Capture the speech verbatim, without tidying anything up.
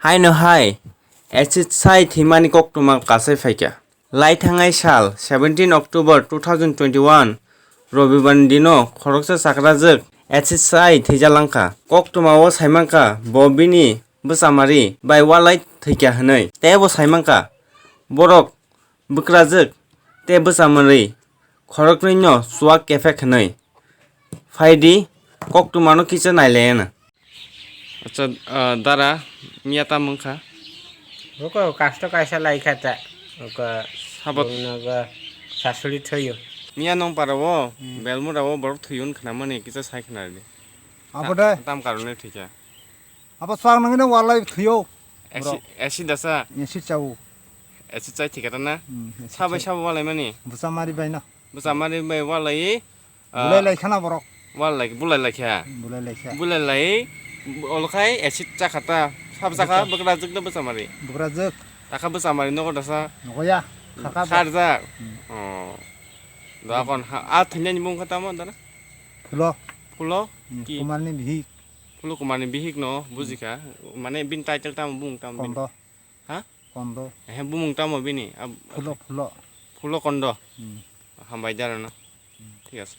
Haino hai, acid sai thwimani koktwma kasai phaikha. Lai thangnai sal, seventeen October two thousand twenty-one, Robibar ni dino khoroksa chakrajwk acid sai thwijalangkha. Koktwmao saimankha bo bini bwchamari bai walai thwikha hwnwi. Teibo saimankha borok bwkrajwk tei bwchamari khoroknwino chuak kephek hwnwi. Phaidi, koktwmano kisa nailaiyana. Acha, ah, dara, miya tam wngkha? Oko kasto kaisa laikha ta. Oko Sabot. Nogo sasuli thoyo. Miya nong para o, Hmm. Belmura o borok thoyo wng khna mani kisa sai khna di. Abo de. Tam karone thikha. Abo swang nangino walai thoyo. Acid, acid dasa. Acid chao. Acid chai thikha ta na? Hmm, acid Sabai chai. Sabo walai mani? Bwchamari bai no. Bwchamari bai walai. Ah, bulai lai khana borok. Wal lai, bulai lai kha. Bulai lai kha. Bulai lai, olo khai acid chakha ta. Sab chakha, bwkrajwk no bwchamari. Bwkrajwk. Takha bwchamari nogo dasa. Nogo ya. Khakha bo. Kharjak. Hmm. Oh. Da kon ha, a thanya ni mung kha tamo dana? Phulo. Phulo? Hmm, ki? Kumar ni bihik. Phulo Kumar ni bihik no, bujikha. Mane bin title tamo bung tamo bin. Kondo. Ha? Kondo. Ehe, bumung tamo bini? Ab- Phulo, Phulo. Phulo Kondo. Hmm. Hambai dara no. Hmm. Thik ase.